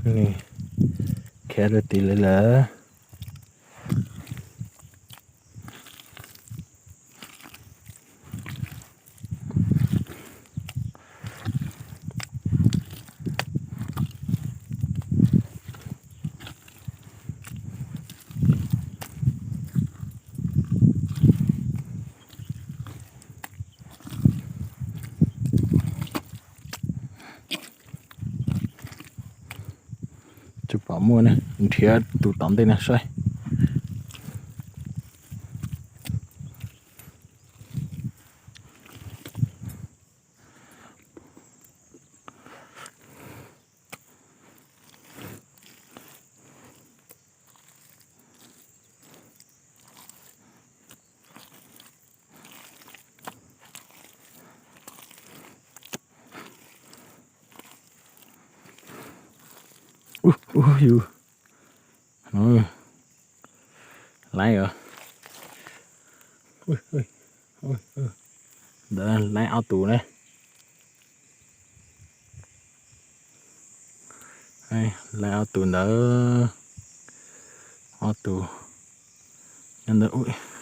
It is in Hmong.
Nws khiav rau tid lawm lawm. Tsis pom muaj ne, nrhiav tus tom ntej no saib. Ub, ub, yus, laib os. Ntawd laib ob tug ne. Laib ob tug ntawd, ob tug nyob ntawd.